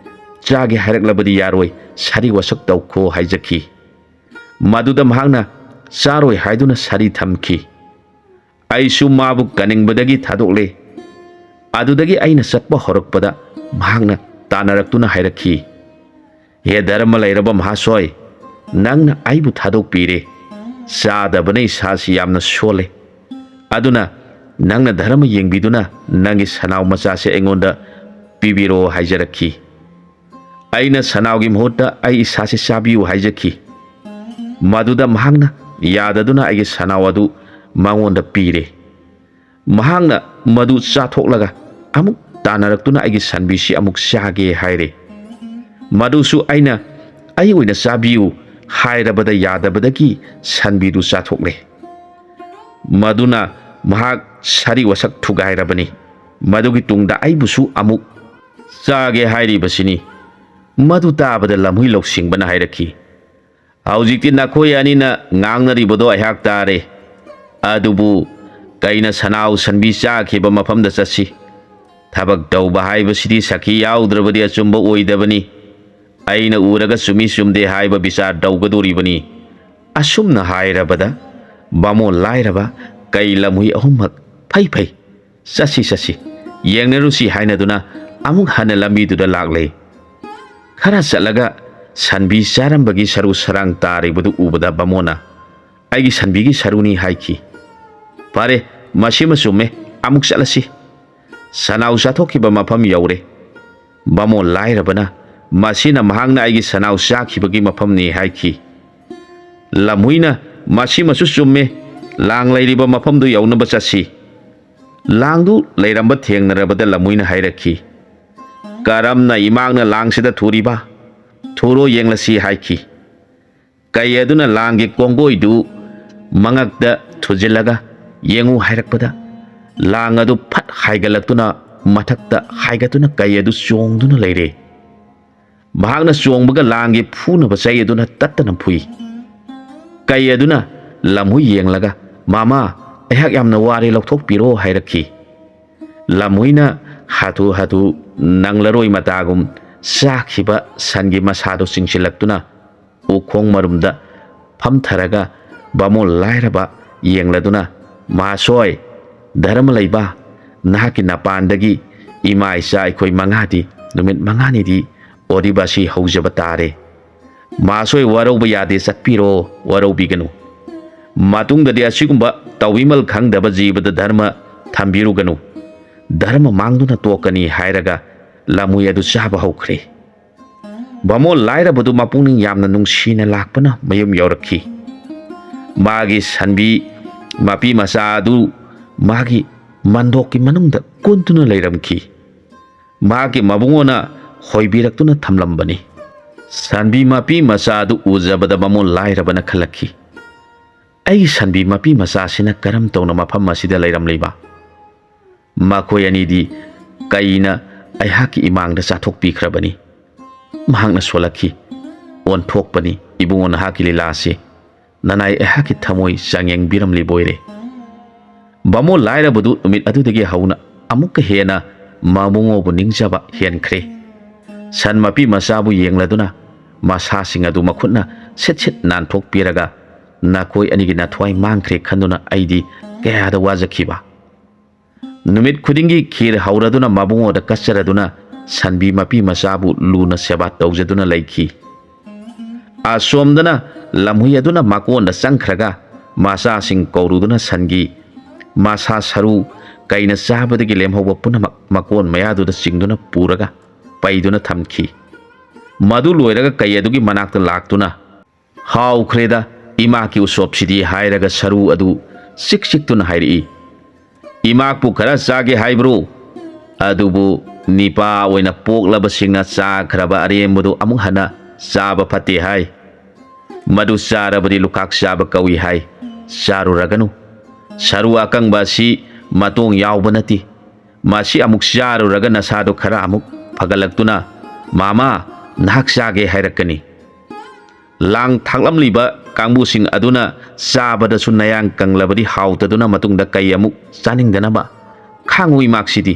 ꯆꯥꯒꯦ ꯍꯥꯏꯔꯛꯂꯕꯗꯤ ꯌꯥꯔꯣꯏ, ꯁꯥꯔꯤ ꯋꯥꯁꯛ ꯇꯧꯈꯣ" ꯍꯥꯏꯖꯈꯤ꯫ ꯃꯗꯨꯗ ꯃꯍꯥꯛꯅ ꯆꯥꯔꯣꯏ ꯍꯥꯏꯗꯨꯅ ꯁꯥꯔꯤ ꯊꯝꯈꯤ꯫ ꯑꯩꯁꯨ ꯃꯥꯕꯨ ꯀꯟꯅꯤꯡꯕꯗꯒꯤ ꯊꯥꯗꯣꯛꯂꯦ꯫ ꯑꯗꯨꯗꯒꯤ ꯑꯩꯅ ꯆꯠꯄ ꯍꯧꯔꯛꯄꯗ ꯃꯍꯥꯛꯅ ꯇꯥꯟꯅꯔꯛꯇꯨꯅ ꯍꯥꯏꯔꯛꯈꯤ, "ꯍꯦ ꯙꯔꯃ ꯂꯩꯔꯕ ꯃꯍꯥꯁꯣꯏ, ꯅꯪꯅ ꯑꯩꯕꯨ ꯊꯥꯗꯣꯛꯄꯤꯔꯦ꯫ ꯆꯥꯗꯕꯅ ꯏꯁꯥꯁꯤ ꯌꯥꯝꯅ ꯁꯣꯜꯂꯦ꯫ ꯑꯗꯨꯅ ꯅꯪꯅ ꯙꯔꯃ ꯌꯦꯡꯕꯤꯗꯨꯅ ꯅꯪꯒꯤ ꯁꯅꯥꯎ ꯃꯆꯥꯁꯦ ꯑꯩꯉꯣꯟꯗ ꯄꯤꯕꯤꯔꯣ" ꯍꯥꯏꯖꯔꯛꯈꯤ꯫ ꯑꯩꯅ ꯁꯅꯥꯎꯒꯤ ꯃꯍꯨꯠꯇ ꯑꯩ ꯏꯁꯥꯁꯤ ꯆꯥꯕꯤꯌꯨ ꯍꯥꯏꯖꯈꯤ꯫ ꯃꯗꯨꯗ ꯃꯍꯥꯛꯅ ꯌꯥꯗꯗꯨꯅ ꯑꯩꯒꯤ ꯁꯅꯥꯎ ꯑꯗꯨ ꯃꯉꯣꯟꯗ ꯄꯤꯔꯦ꯫ ꯃꯍꯥꯛꯅ ꯃꯗꯨ ꯆꯥꯊꯣꯛꯂꯒ ꯑꯃꯨꯛ ꯇꯥꯟꯅꯔꯛꯇꯨꯅ ꯑꯩꯒꯤ ꯁꯟꯕꯤꯁꯤ ꯑꯃꯨꯛ ꯆꯥꯒꯦ ꯍꯥꯏꯔꯦ꯫ ꯃꯗꯨꯁꯨ ꯑꯩꯅ "ꯑꯩ ꯑꯣꯏꯅ ꯆꯥꯕꯤꯌꯨ" ꯍꯥꯏꯔꯕꯗ ꯌꯥꯗꯕꯗꯒꯤ ꯁꯟꯕꯤꯗꯨ ꯆꯥꯊꯣꯛꯂꯦ꯫ ꯃꯗꯨꯅ ꯃꯍꯥꯛ ꯁꯥꯔꯤ ꯋꯥꯁꯛ ꯊꯨꯒꯥꯏꯔꯕꯅꯤ꯫ ꯃꯗꯨꯒꯤ ꯇꯨꯡꯗ ꯑꯩꯕꯨꯁꯨ ꯑꯃꯨꯛ ꯆꯥꯒꯦ ꯍꯥꯏꯔꯤꯕꯁꯤꯅꯤ꯫ ꯃꯗꯨ ꯇꯥꯕꯗ ꯂꯝꯍꯨꯏ ꯂꯧꯁꯤꯡꯕꯅ ꯍꯥꯏꯔꯛꯈꯤ, "ꯍꯧꯖꯤꯛꯇꯤ ꯅꯈꯣꯏ ꯑꯅꯤꯅ ꯉꯥꯡꯅꯔꯤꯕꯗꯣ ꯑꯩꯍꯥꯛ ꯇꯥꯔꯦ꯫ ꯑꯗꯨꯕꯨ ꯀꯩꯅ ꯁꯅꯥꯎ ꯁꯟꯕꯤ ꯆꯥꯈꯤꯕ ꯃꯐꯝꯗ ꯆꯠꯁꯤ꯫ ꯊꯕꯛ ꯇꯧꯕ ꯍꯥꯏꯕꯁꯤꯗꯤ ꯁꯈꯤ ꯌꯥꯎꯗ꯭ꯔꯕꯗꯤ ꯑꯆꯨꯝꯕ ꯑꯣꯏꯗꯕꯅꯤ꯫ ꯑꯩꯅ ꯎꯔꯒ ꯆꯨꯝꯃꯤ ꯆꯨꯝꯗꯦ ꯍꯥꯏꯕ ꯕꯤꯆꯥꯔ ꯇꯧꯒꯗꯣꯔꯤꯕꯅꯤ"꯫ ꯑꯁꯨꯝꯅ ꯍꯥꯏꯔꯕꯗ ꯕꯥꯃꯣꯟ ꯂꯥꯏꯔꯕ ꯀꯩ ꯂꯝꯍꯨꯏ ꯑꯍꯨꯝꯃꯛ "ꯐꯩ ꯐꯩ, ꯆꯠꯁꯤ ꯆꯠꯁꯤ, ꯌꯦꯡꯅꯔꯨꯁꯤ" ꯍꯥꯏꯅꯗꯨꯅ ꯑꯃꯨꯛ ꯍꯟꯅ ꯂꯝꯕꯤꯗꯨꯗ ꯂꯥꯛꯂꯦ꯫ ꯈꯔ ꯆꯠꯂꯒ ꯁꯟꯕꯤ ꯆꯥꯔꯝꯕꯒꯤ ꯁꯔꯨ ꯁꯔꯥꯡ ꯇꯥꯔꯤꯕꯗꯨ ꯎꯕꯗ ꯕꯥꯃꯣꯟꯅ, "ꯑꯩꯒꯤ ꯁꯟꯕꯤꯒꯤ ꯁꯔꯨꯅꯤ" ꯍꯥꯏꯈꯤ꯫ "ꯐꯔꯦ, ꯃꯁꯤꯃ ꯆꯨꯝꯃꯦ, ꯑꯃꯨꯛ ꯆꯠꯂꯁꯤ"꯫ ꯁꯅꯥꯎ ꯆꯥꯊꯣꯛꯈꯤꯕ ꯃꯐꯝ ꯌꯧꯔꯦ꯫ ꯕꯥꯃꯣꯟ ꯂꯥꯏꯔꯕꯅ, "ꯃꯁꯤꯅ ꯃꯍꯥꯛꯅ ꯑꯩꯒꯤ ꯁꯅꯥꯎ ꯆꯥꯈꯤꯕꯒꯤ ꯃꯐꯝꯅꯤ" ꯍꯥꯏꯈꯤ꯫ ꯂꯝꯍꯨꯏꯅ, "ꯃꯁꯤꯃꯁꯨ ꯆꯨꯝꯃꯦ, ꯂꯥꯡ ꯂꯩꯔꯤꯕ ꯃꯐꯝꯗꯨ ꯌꯧꯅꯕ ꯆꯠꯁꯤ"꯫ ꯂꯥꯡꯗꯨ ꯂꯩꯔꯝꯕ ꯊꯦꯡꯅꯔꯕꯗ ꯂꯝꯍꯨꯏꯅ ꯍꯥꯏꯔꯛꯈꯤ, "ꯀꯔꯝꯅ ꯏꯃꯥꯛꯅ ꯂꯥꯡꯁꯤꯗ ꯊꯨꯔꯤꯕ? ꯊꯨꯔꯣ ꯌꯦꯡꯂꯁꯤ" ꯍꯥꯏꯈꯤ꯫ ꯀꯩ ꯑꯗꯨꯅ ꯂꯥꯡꯒꯤ ꯀꯣꯡꯒꯣꯏꯗꯨ ꯃꯉꯛꯇ ꯊꯨꯖꯤꯜꯂꯒ ꯌꯦꯡꯉꯨ ꯍꯥꯏꯔꯛꯄꯗ, ꯂꯥꯡ ꯑꯗꯨ ꯐꯠ ꯍꯥꯏꯒꯠꯂꯛꯇꯨꯅ ꯃꯊꯛꯇ ꯍꯥꯏꯒꯠꯇꯨꯅ ꯀꯩ ꯑꯗꯨ ꯆꯣꯡꯗꯨꯅ ꯂꯩꯔꯦ꯫ ꯃꯍꯥꯛꯅ ꯆꯣꯡꯕꯒ ꯂꯥꯡꯒꯤ ꯐꯨꯅꯕ ꯆꯩ ꯑꯗꯨꯅ ꯇꯠꯇꯅ ꯐꯨꯏ꯫ ꯀꯩ ꯑꯗꯨꯅ ꯂꯝꯍꯨꯏ ꯌꯦꯡꯂꯒ, "ꯃꯃꯥ, ꯑꯩꯍꯥꯛ ꯌꯥꯝꯅ ꯋꯥꯔꯦ, ꯂꯧꯊꯣꯛꯄꯤꯔꯣ" ꯍꯥꯏꯔꯛꯈꯤ꯫ ꯂꯝꯍꯨꯏꯅ ꯍꯥꯊꯨ ꯍꯥꯊꯨ ꯅꯪꯂꯔꯣꯏ ꯃꯇꯥꯒꯨꯝ ꯆꯥꯈꯤꯕ ꯁꯟꯒꯤ ꯃꯁꯥꯗꯨ ꯆꯤꯡꯁꯤꯜꯂꯛꯇꯨꯅ ꯎꯈꯣꯡ ꯃꯔꯨꯝꯗ ꯐꯝꯊꯔꯒ ꯕꯥꯃꯣꯟ ꯂꯥꯏꯔꯕ ꯌꯦꯡꯂꯗꯨꯅ, "ꯃꯍꯥꯁꯣꯏ, ꯙꯔꯃ ꯂꯩꯕ, ꯅꯍꯥꯛꯀꯤ ꯅꯄꯥꯟꯗꯒꯤ ꯏꯃꯥ ꯏꯆꯥ ꯑꯩꯈꯣꯏ ꯃꯉꯥꯗꯤ ꯅꯨꯃꯤꯠ ꯃꯉꯥꯅꯤꯗꯤ ꯑꯣꯗꯤꯕꯥꯁꯤ ꯍꯧꯖꯕ ꯇꯥꯔꯦ꯫ ꯃꯍꯥꯁꯣꯏ, ꯋꯥꯔꯧꯕ ꯌꯥꯗꯦ, ꯆꯠꯄꯤꯔꯣ, ꯋꯥꯔꯧꯕꯤꯒꯅꯨ꯫ ꯃꯇꯨꯡꯗꯗꯤ ꯑꯁꯤꯒꯨꯝꯕ ꯇꯧꯕꯤꯃꯜ ꯈꯪꯗꯕ ꯖꯤꯕꯗ ꯙꯔꯃ ꯊꯝꯕꯤꯔꯨꯒꯅꯨ꯫ ꯙꯔꯃ ꯃꯥꯡꯗꯨꯅ ꯇꯣꯛꯀꯅꯤ" ꯍꯥꯏꯔꯒ ꯂꯝꯍꯨꯏ ꯑꯗꯨ ꯆꯥꯕ ꯍꯧꯈ꯭ꯔꯦ꯫ ꯕꯥꯃꯣꯟ ꯂꯥꯏꯔꯕꯗꯨ ꯃꯄꯨꯛꯅꯤꯡ ꯌꯥꯝꯅ ꯅꯨꯡꯁꯤꯅ ꯂꯥꯛꯄꯅ ꯃꯌꯨꯝ ꯌꯧꯔꯛꯈꯤ꯫ ꯃꯥꯒꯤ ꯁꯟꯕꯤ ꯃꯄꯤ ꯃꯆꯥ ꯑꯗꯨ ꯃꯥꯒꯤ ꯃꯟꯗꯣꯛꯀꯤ ꯃꯅꯨꯡꯗ ꯀꯨꯟꯗꯨꯅ ꯂꯩꯔꯝꯈꯤ꯫ ꯃꯍꯥꯛꯀꯤ ꯃꯕꯨꯡꯉꯣꯅ ꯍꯣꯏꯕꯤꯔꯛꯇꯨꯅ ꯊꯝꯂꯝꯕꯅꯤ꯫ ꯁꯟꯕꯤ ꯃꯄꯤ ꯃꯆꯥ ꯑꯗꯨ ꯎꯖꯕꯗ ꯕꯥꯃꯣꯟ ꯂꯥꯏꯔꯕꯅ ꯈꯜꯂꯛꯈꯤ, "ꯑꯩꯒꯤ ꯁꯟꯕꯤ ꯃꯄꯤ ꯃꯆꯥꯁꯤꯅ ꯀꯔꯝ ꯇꯧꯅ ꯃꯐꯝ ꯑꯁꯤꯗ ꯂꯩꯔꯝꯂꯤꯕ? ꯃꯈꯣꯏ ꯑꯅꯤꯗꯤ ꯀꯩꯅ ꯑꯩꯍꯥꯛꯀꯤ ꯏꯃꯥꯡꯗ ꯆꯥꯊꯣꯛꯄꯤꯈ꯭ꯔꯕꯅꯤ"꯫ ꯃꯍꯥꯛꯅ ꯁꯣꯜꯂꯛꯈꯤ, "ꯑꯣꯟꯊꯣꯛꯄꯅꯤ ꯏꯕꯨꯡꯉꯣ, ꯅꯍꯥꯛꯀꯤ ꯂꯤꯂꯥꯁꯤ꯫ ꯅꯅꯥꯏ ꯑꯩꯍꯥꯛꯀꯤ ꯊꯃꯣꯏ ꯆꯥꯡꯌꯦꯡꯕꯤꯔꯝꯂꯤꯕ ꯑꯣꯏꯔꯦ"꯫ ꯕꯥꯃꯣꯟ ꯂꯥꯏꯔꯕꯗꯨ ꯅꯨꯃꯤꯠ ꯑꯗꯨꯗꯒꯤ ꯍꯧꯅ ꯑꯃꯨꯛꯀ ꯍꯦꯟꯅ ꯃꯕꯨꯡꯉꯣꯕꯨ ꯅꯤꯡꯖꯕ ꯍꯦꯟꯈ꯭ꯔꯦ꯫ ꯁꯟ ꯃꯄꯤ ꯃꯆꯥꯕꯨ ꯌꯦꯡꯂꯗꯨꯅ ꯃꯁꯥꯁꯤꯡ ꯑꯗꯨ ꯃꯈꯨꯠꯅ ꯁꯤꯠ ꯁꯤꯠ ꯅꯥꯟꯊꯣꯛꯄꯤꯔꯒ, "ꯅꯈꯣꯏ ꯑꯅꯤꯒꯤ ꯅꯊ꯭ꯋꯥꯏ ꯃꯥꯡꯈ꯭ꯔꯦ ꯈꯟꯗꯨꯅ ꯑꯩꯗꯤ ꯀꯌꯥꯗ ꯋꯥꯖꯈꯤꯕ"꯫ ꯅꯨꯃꯤꯠ ꯈꯨꯗꯤꯡꯒꯤ ꯈꯤꯔ ꯍꯧꯔꯗꯨꯅ ꯃꯕꯨꯡꯉꯣꯗ ꯀꯠꯆꯔꯗꯨꯅ ꯁꯟꯕꯤ ꯃꯄꯤ ꯃꯆꯥꯕꯨ ꯂꯨꯅ ꯁꯦꯕꯥ ꯇꯧꯖꯗꯨꯅ ꯂꯩꯈꯤ꯫ ꯑꯁꯣꯝꯗꯅ ꯂꯝꯍꯨꯏ ꯑꯗꯨꯅ ꯃꯀꯣꯟꯗ ꯆꯪꯈ꯭ꯔꯒ ꯃꯆꯥꯁꯤꯡ ꯀꯧꯔꯨꯗꯨꯅ ꯁꯟꯒꯤ ꯃꯁꯥ ꯁꯔꯨ, ꯀꯩꯅ ꯆꯥꯕꯗꯒꯤ ꯂꯦꯝꯍꯧꯕ ꯄꯨꯝꯅꯃꯛ ꯃꯀꯣꯟ ꯃꯌꯥꯗꯨꯗ ꯆꯤꯡꯗꯨꯅ ꯄꯨꯔꯒ ꯄꯩꯗꯨꯅ ꯊꯝꯈꯤ꯫ ꯃꯗꯨ ꯂꯣꯏꯔꯒ ꯀꯩ ꯑꯗꯨꯒꯤ ꯃꯅꯥꯛꯇ ꯂꯥꯛꯇꯨꯅ, "ꯍꯥꯎꯈ꯭ꯔꯦꯗ ꯏꯃꯥꯒꯤ ꯎꯁꯣꯞꯁꯤꯗꯤ" ꯍꯥꯏꯔꯒ ꯁꯔꯨ ꯑꯗꯨ ꯆꯤꯛ ꯆꯤꯛꯇꯨꯅ ꯍꯥꯏꯔꯛꯏ꯫ "ꯏꯃꯥꯛꯄꯨ ꯈꯔ ꯆꯥꯒꯦ ꯍꯥꯏꯕ꯭ꯔꯣ? ꯑꯗꯨꯕꯨ ꯅꯤꯄꯥ ꯑꯣꯏꯅ ꯄꯣꯛꯂꯕꯁꯤꯡꯅ ꯆꯥꯈ꯭ꯔꯕ ꯑꯔꯦꯝꯕꯗꯨ ꯑꯃꯨꯛ ꯍꯟꯅ ꯆꯥꯕ ꯐꯠꯇꯦ ꯍꯥꯏ꯫ ꯃꯗꯨ ꯆꯥꯔꯕꯗꯤ ꯂꯨꯈꯥꯛ ꯆꯥꯕ ꯀꯧꯏ ꯍꯥꯏ꯫ ꯆꯥꯔꯨꯔꯒꯅꯨ꯫ ꯁꯔꯨ ꯑꯀꯪꯕ ꯑꯁꯤ ꯃꯇꯣꯡ ꯌꯥꯎꯕ ꯅꯠꯇꯦ꯫ ꯃꯁꯤ ꯑꯃꯨꯛ ꯆꯥꯔꯨꯔꯒ ꯅꯁꯥꯗꯨ ꯈꯔ ꯑꯃꯨꯛ ꯐꯒꯠꯂꯛꯇꯨꯅ, 'ꯃꯥꯃꯥ, ꯅꯍꯥꯛ ꯆꯥꯒꯦ' ꯍꯥꯏꯔꯛꯀꯅꯤ"꯫ ꯂꯥꯡ ꯊꯥꯛꯂꯝꯂꯤꯕ ꯀꯥꯡꯕꯨꯁꯤꯡ ꯑꯗꯨꯅ ꯆꯥꯕꯗꯁꯨ ꯅꯌꯥꯡ ꯀꯪꯂꯕꯗꯤ ꯍꯥꯎꯇꯗꯨꯅ ꯃꯇꯨꯡꯗ ꯀꯩ ꯑꯃꯨꯛ ꯆꯥꯅꯤꯡꯗꯅꯕ? ꯈꯥꯡꯉꯨ ꯏꯃꯥꯛꯁꯤꯗꯤ꯫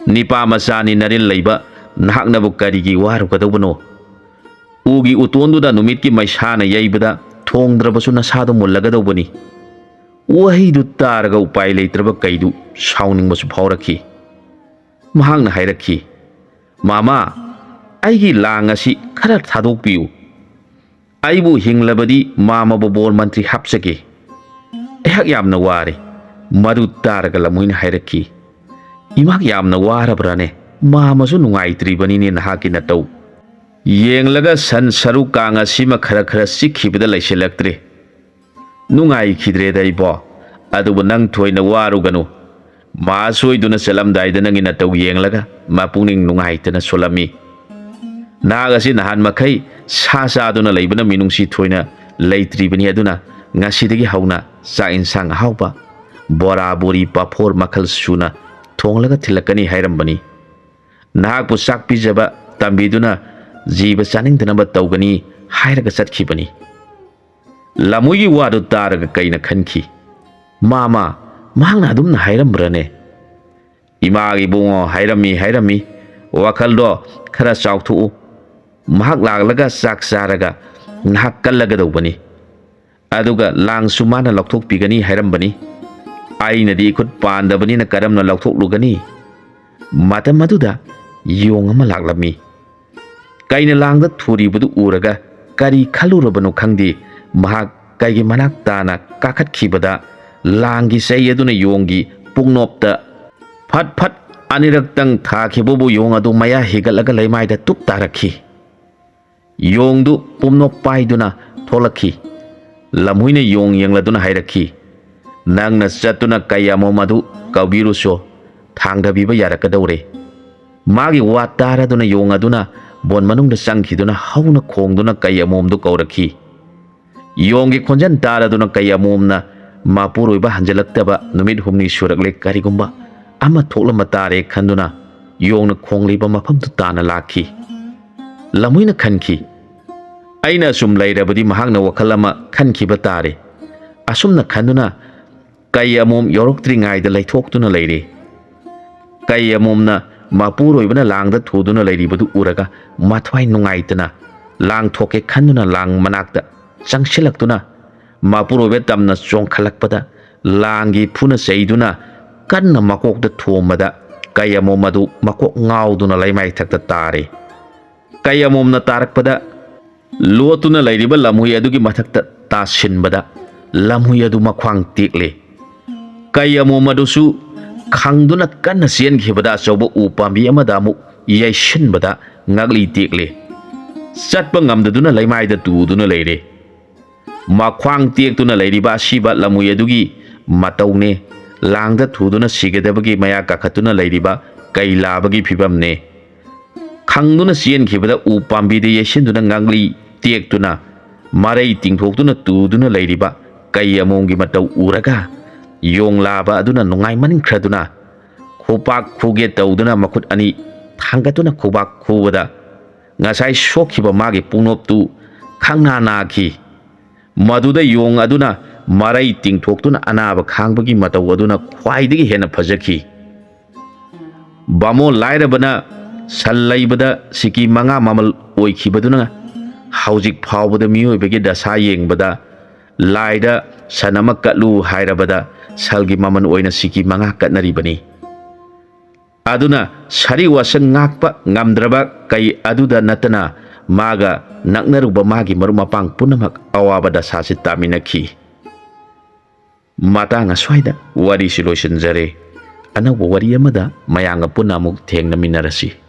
ꯅꯤꯄꯥ ꯃꯆꯥꯅꯤ ꯅꯔꯤꯜ ꯂꯩꯕ ꯅꯍꯥꯛꯅꯕꯨ ꯀꯔꯤꯒꯤ ꯋꯥꯔꯨꯒꯗꯧꯕꯅꯣ? ꯎꯒꯤ ꯎꯇꯣꯟꯗꯨꯗ ꯅꯨꯃꯤꯠꯀꯤ ꯃꯩꯁꯥꯅ ꯌꯩꯕꯗ ꯊꯣꯡꯗ꯭ꯔꯕꯁꯨ ꯅꯁꯥꯗꯣ ꯃꯨꯜꯂꯒꯗꯧꯕꯅꯤ꯫ ꯋꯥꯍꯩꯗꯨ ꯇꯥꯔꯒ ꯎꯄꯥꯏ ꯂꯩꯇ꯭ꯔꯕ ꯀꯩꯗꯨ ꯁꯥꯎꯅꯤꯡꯕꯁꯨ ꯐꯥꯎꯔꯛꯈꯤ꯫ ꯃꯍꯥꯛꯅ ꯍꯥꯏꯔꯛꯈꯤ, "ꯃꯥꯃꯥ, ꯑꯩꯒꯤ ꯂꯥꯡ ꯑꯁꯤ ꯈꯔ ꯊꯥꯗꯣꯛꯄꯤꯌꯨ꯫ ꯑꯩꯕꯨ ꯍꯤꯡꯂꯕꯗꯤ ꯃꯥꯃꯕꯨ ꯕꯣꯔ ꯃꯟꯇ꯭ꯔꯤ ꯍꯥꯞꯆꯒꯦ꯫ ꯑꯩꯍꯥꯛ ꯌꯥꯝꯅ ꯋꯥꯔꯦ꯫" ꯃꯗꯨ ꯇꯥꯔꯒ ꯂꯝꯍꯨꯏꯅ ꯍꯥꯏꯔꯛꯈꯤ, "ꯏꯃꯥꯛ ꯌꯥꯝꯅ ꯋꯥꯔꯕ꯭ꯔꯥꯅꯦ? ꯃꯥꯃꯁꯨ ꯅꯨꯡꯉꯥꯏꯇ꯭ꯔꯤꯕꯅꯤꯅꯦ ꯅꯍꯥꯛꯀꯤ ꯅꯇꯧ꯫ ꯌꯦꯡꯂꯒ ꯁꯟ ꯁꯔꯨ ꯀꯥꯡ ꯑꯁꯤꯃ ꯈꯔ ꯈꯔ ꯆꯤꯛꯈꯤꯕꯗ ꯂꯩꯁꯤꯜꯂꯛꯇ꯭ꯔꯦ꯫ ꯅꯨꯡꯉꯥꯏꯈꯤꯗ꯭ꯔꯦꯗ ꯏꯕꯣ꯫ ꯑꯗꯨꯕꯨ ꯅꯪ ꯊꯣꯏꯅ ꯋꯥꯔꯨꯒꯅꯨ꯫ ꯃꯥ ꯁꯣꯏꯗꯨꯅ ꯆꯠꯂꯝꯗꯥꯏꯗ ꯅꯪꯒꯤ ꯅꯇꯧ ꯌꯦꯡꯂꯒ ꯃꯄꯨꯛꯅꯤꯡ ꯅꯨꯡꯉꯥꯏꯇꯅ ꯁꯣꯜꯂꯝꯃꯤ꯫ ꯅꯍꯥꯛ ꯑꯁꯤ ꯅꯍꯥꯟ ꯃꯈꯩ ꯁꯥ ꯆꯥꯗꯨꯅ ꯂꯩꯕꯅ ꯃꯤꯅꯨꯡꯁꯤ ꯊꯣꯏꯅ ꯂꯩꯇ꯭ꯔꯤꯕꯅꯤ꯫ ꯑꯗꯨꯅ ꯉꯁꯤꯗꯒꯤ ꯍꯧꯅ ꯆꯥꯛ ꯏꯟꯁꯥꯡ ꯑꯍꯥꯎꯕ, ꯕꯣꯔꯥ, ꯕꯣꯔꯤ, ꯄꯥꯐꯣꯔ ꯃꯈꯜ ꯁꯨꯅ ꯊꯣꯡꯂꯒ ꯊꯤꯜꯂꯛꯀꯅꯤ ꯍꯥꯏꯔꯝꯕꯅꯤ꯫ ꯅꯍꯥꯛꯄꯨ ꯆꯥꯛ ꯄꯤꯖꯕ ꯇꯝꯕꯤꯗꯨꯅ ꯖꯤꯕ ꯆꯥꯅꯤꯡꯗꯅꯕ ꯇꯧꯒꯅꯤ ꯍꯥꯏꯔꯒ ꯆꯠꯈꯤꯕꯅꯤ꯫" ꯂꯃꯨꯏꯒꯤ ꯋꯥꯗꯨ ꯇꯥꯔꯒ ꯀꯩꯅ ꯈꯟꯈꯤ, "ꯃꯥꯃ, ꯃꯍꯥꯛꯅ ꯑꯗꯨꯝꯅ ꯍꯥꯏꯔꯝꯕ꯭ꯔꯅꯦ?" "ꯏꯃꯥꯒꯤ ꯏꯕꯨꯡꯉꯣ ꯍꯥꯏꯔꯝꯃꯤ, ꯍꯥꯏꯔꯝꯃꯤ꯫ ꯋꯥꯈꯜꯗꯣ ꯈꯔ ꯆꯥꯎꯊꯣꯛꯎ꯫ ꯃꯍꯥꯛ ꯂꯥꯛꯂꯒ ꯆꯥꯛ ꯆꯥꯔꯒ ꯅꯍꯥꯛ ꯀꯜꯂꯒꯗꯧꯕꯅꯤ꯫ ꯑꯗꯨꯒ ꯂꯥꯡꯁꯨ ꯃꯥꯅ ꯂꯧꯊꯣꯛꯄꯤꯒꯅꯤ ꯍꯥꯏꯔꯝꯕꯅꯤ꯫ ꯑꯩꯅꯗꯤ ꯏꯈꯨꯠ ꯄꯥꯟꯗꯕꯅꯤꯅ ꯀꯔꯝꯅ ꯂꯧꯊꯣꯛꯂꯨꯒꯅꯤ?" ꯃꯇꯝ ꯑꯗꯨꯗ ꯌꯣꯡ ꯑꯃ ꯂꯥꯛꯂꯝꯃꯤ꯫ ꯀꯩꯅ ꯂꯥꯡꯗ ꯊꯨꯔꯤꯕꯗꯨ ꯎꯔꯒ ꯀꯔꯤ ꯈꯜꯂꯨꯔꯕꯅꯣ ꯈꯪꯗꯦ, ꯃꯍꯥꯛ ꯀꯩꯒꯤ ꯃꯅꯥꯛ ꯇꯥꯅ ꯀꯥꯈꯠꯈꯤꯕꯗ ꯂꯥꯡꯒꯤ ꯆꯩ ꯑꯗꯨꯅ ꯌꯣꯡꯒꯤ ꯄꯨꯛꯅꯣꯞꯇ ꯐꯠ ꯐꯠ ꯑꯅꯤꯔꯛꯇꯪ ꯊꯥꯈꯤꯕꯕꯨ ꯌꯣꯡ ꯑꯗꯨ ꯃꯌꯥ ꯍꯤꯒꯠꯂꯒ ꯂꯩꯃꯥꯏꯗ ꯇꯨꯞ ꯇꯥꯔꯛꯈꯤ꯫ ꯌꯣꯡꯗꯨ ꯄꯨꯝꯅꯣꯞ ꯄꯥꯏꯗꯨꯅ ꯊꯣꯛꯂꯛꯈꯤ꯫ ꯂꯝꯍꯨꯏꯅ ꯌꯣꯡ ꯌꯦꯡꯂꯗꯨꯅ ꯍꯥꯏꯔꯛꯈꯤ, "ꯅꯪꯅ ꯆꯠꯇꯨꯅ ꯀꯩ ꯑꯃꯣꯝ ꯑꯗꯨ ꯀꯧꯕꯤꯔꯨꯁꯣ, ꯊꯥꯡꯗꯕꯤꯕ ꯌꯥꯔꯛꯀꯗꯧꯔꯦ꯫" ꯃꯥꯒꯤ ꯋꯥ ꯇꯥꯔꯗꯨꯅ ꯌꯣꯡ ꯑꯗꯨꯅ ꯕꯣꯟ ꯃꯅꯨꯡꯗ ꯆꯪꯈꯤꯗꯨꯅ ꯍꯧꯅ ꯈꯣꯡꯗꯨꯅ ꯀꯩ ꯑꯃꯣꯝꯗꯨ ꯀꯧꯔꯛꯈꯤ꯫ ꯌꯣꯡꯒꯤ ꯈꯣꯟꯖꯦꯜ ꯇꯥꯔꯗꯨꯅ ꯀꯩ ꯑꯃꯣꯝꯅ ꯃꯄꯨꯔꯣꯏꯕ ꯍꯟꯖꯤꯜꯂꯛꯇꯕ ꯅꯨꯃꯤꯠ ꯍꯨꯝꯅꯤ ꯁꯨꯔꯛꯂꯦ, ꯀꯔꯤꯒꯨꯝꯕ ꯑꯃ ꯊꯣꯛꯂꯝꯕ ꯇꯥꯔꯦ ꯈꯟꯗꯨꯅ ꯌꯣꯡꯅ ꯈꯣꯡꯂꯤꯕ ꯃꯐꯝꯗꯨ ꯇꯥꯅ ꯂꯥꯛꯈꯤ꯫ ꯂꯝꯍꯨꯏꯅ ꯈꯟꯈꯤ, ꯑꯩꯅ ꯑꯁꯨꯝ ꯂꯩꯔꯕꯗꯤ ꯃꯍꯥꯛꯅ ꯋꯥꯈꯜ ꯑꯃ ꯈꯟꯈꯤꯕ ꯇꯥꯔꯦ꯫ ꯑꯁꯨꯝꯅ ꯈꯟꯗꯨꯅ ꯀꯩ ꯑꯃꯣꯝ ꯌꯧꯔꯛꯇ꯭ꯔꯤꯉꯩꯗ ꯂꯩꯊꯣꯛꯇꯨꯅ ꯂꯩꯔꯦ꯫ ꯀꯩ ꯑꯃꯣꯝꯅ ꯃꯄꯨꯔꯣꯏꯕꯅ ꯂꯥꯡꯗ ꯊꯨꯗꯨꯅ ꯂꯩꯔꯤꯕꯗꯨ ꯎꯔꯒ ꯃꯊ꯭ꯋꯥꯏ ꯅꯨꯡꯉꯥꯏꯇꯅ ꯂꯥꯡ ꯊꯣꯛꯀꯦ ꯈꯟꯗꯨꯅ ꯂꯥꯡ ꯃꯅꯥꯛꯇ ꯆꯪꯁꯤꯜꯂꯛꯇꯨꯅ ꯃꯄꯨꯔꯣꯏꯕ ꯇꯝꯅ ꯆꯣꯡꯈꯠꯂꯛꯄꯗ ꯂꯥꯡꯒꯤ ꯐꯨꯅ ꯆꯩꯗꯨꯅ ꯀꯟꯅ ꯃꯀꯣꯛꯇ ꯊꯣꯝꯕꯗ ꯀꯩ ꯑꯃꯣꯝ ꯑꯗꯨ ꯃꯀꯣꯛ ꯉꯥꯎꯗꯨꯅ ꯂꯩꯃꯥꯏ ꯊꯛꯇ ꯇꯥꯔꯦ꯫ ꯀꯩ ꯑꯃꯣꯝꯅ ꯇꯥꯔꯛꯄꯗ ꯂꯣꯠꯇꯨꯅ ꯂꯩꯔꯤꯕ ꯂꯝꯍꯨꯏ ꯑꯗꯨꯒꯤ ꯃꯊꯛꯇ ꯇꯥꯁꯤꯟꯕꯗ ꯂꯝꯍꯨꯏ ꯑꯗꯨ ꯃꯈ꯭ꯋꯥꯡ ꯇꯦꯛꯂꯦ꯫ ꯀꯩ ꯑꯃꯣꯝ ꯑꯗꯨꯁꯨ ꯈꯪꯗꯨꯅ ꯀꯟꯅ ꯆꯦꯟꯈꯤꯕꯗ ꯑꯆꯧꯕ ꯎ ꯄꯥꯝꯕꯤ ꯑꯃꯗ ꯑꯃꯨꯛ ꯌꯩꯁꯤꯟꯕꯗ ꯉꯛꯂꯤ ꯇꯦꯛꯂꯦ꯫ ꯆꯠꯄ ꯉꯝꯗꯗꯨꯅ ꯂꯩꯃꯥꯏꯗ ꯇꯨꯗꯨꯅ ꯂꯩꯔꯦ꯫ ꯃꯈ꯭ꯋꯥꯡ ꯇꯦꯛꯇꯨꯅ ꯂꯩꯔꯤꯕ ꯑꯁꯤꯕ ꯂꯝꯍꯨꯏ ꯑꯗꯨꯒꯤ ꯃꯇꯧꯅꯦ꯫ ꯂꯥꯡꯗ ꯊꯨꯗꯨꯅ ꯁꯤꯒꯗꯕꯒꯤ ꯃꯌꯥ ꯀꯥꯈꯠꯇꯨꯅ ꯂꯩꯔꯤꯕ ꯀꯩ ꯂꯥꯕꯒꯤ ꯐꯤꯕꯝꯅꯦ꯫ ꯈꯪꯗꯨꯅ ꯆꯦꯟꯈꯤꯕꯗ ꯎ ꯄꯥꯝꯕꯤꯗ ꯌꯩꯁꯤꯟꯗꯨꯅ ꯉꯥꯡꯂꯤ ꯇꯦꯛꯇꯨꯅ ꯃꯔꯩ ꯇꯤꯡꯊꯣꯛꯇꯨꯅ ꯇꯨꯗꯨꯅ ꯂꯩꯔꯤꯕ ꯀꯩ ꯑꯃꯣꯝꯒꯤ ꯃꯇꯧ ꯎꯔꯒ ꯌꯣꯡ ꯂꯥꯕ ꯑꯗꯨꯅ ꯅꯨꯡꯉꯥꯏꯃꯟꯈ꯭ꯔꯗꯨꯅ ꯈꯨꯄꯥꯛ ꯈꯨꯒꯦ ꯇꯧꯗꯨꯅ ꯃꯈꯨꯠ ꯑꯅꯤ ꯊꯥꯡꯒꯠꯇꯨꯅ ꯈꯨꯕꯥꯛ ꯈꯨꯕꯗ ꯉꯁꯥꯏ ꯁꯣꯛꯈꯤꯕ ꯃꯥꯒꯤ ꯄꯨꯡꯅꯣꯞꯇꯨ ꯈꯪꯅꯥ ꯅꯥꯈꯤ꯫ ꯃꯗꯨꯗ ꯌꯣꯡ ꯑꯗꯨꯅ ꯃꯔꯩ ꯇꯤꯡꯊꯣꯛꯇꯨꯅ ꯑꯅꯥꯕ ꯈꯥꯡꯕꯒꯤ ꯃꯇꯧ ꯑꯗꯨꯅ ꯈ꯭ꯋꯥꯏꯗꯒꯤ ꯍꯦꯟꯅ ꯐꯖꯈꯤ꯫ ꯕꯥꯃꯣꯟ ꯂꯥꯏꯔꯕꯅ ꯁꯟ ꯂꯩꯕꯗ ꯁꯤꯀꯤ ꯃꯉꯥ ꯃꯃꯜ ꯑꯣꯏꯈꯤꯕꯗꯨꯅ ꯍꯧꯖꯤꯛ ꯐꯥꯎꯕꯗ ꯃꯤꯑꯣꯏꯕꯒꯤ ꯗꯁꯥ ꯌꯦꯡꯕꯗ ꯂꯥꯏꯗ ꯁꯟ ꯑꯃ ꯀꯠꯂꯨ ꯍꯥꯏꯔꯕꯗ ꯁꯟꯒꯤ ꯃꯃꯜ ꯑꯣꯏꯅ ꯁꯤꯀꯤ ꯃꯉꯥ ꯀꯠꯅꯔꯤꯕꯅꯤ꯫ ꯑꯗꯨꯅ ꯁꯔꯤ ꯋꯥꯁꯟ ꯉꯥꯛꯄ ꯉꯝꯗ꯭ꯔꯕ ꯀꯩ ꯑꯗꯨꯗ ꯅꯠꯇꯅ ꯃꯥꯒ ꯅꯛꯅꯔꯨꯕ ꯃꯥꯒꯤ ꯃꯔꯨꯞ ꯃꯄꯥꯡ ꯄꯨꯝꯅꯃꯛ ꯑꯋꯥꯕ ꯗꯁꯥꯁꯤ ꯇꯥꯃꯤꯟꯅꯈꯤ꯫ ꯃꯇꯥꯡ ꯑꯁ꯭ꯋꯥꯏꯗ ꯋꯥꯔꯤꯁꯤ ꯂꯣꯏꯁꯤꯟꯖꯔꯦ꯫ ꯑꯅꯧꯕ ꯋꯥꯔꯤ ꯑꯃꯗ ꯃꯌꯥꯝꯒ ꯄꯨꯟꯅ ꯑꯃꯨꯛ ꯊꯦꯡꯅꯃꯤꯟꯅꯔꯁꯤ꯫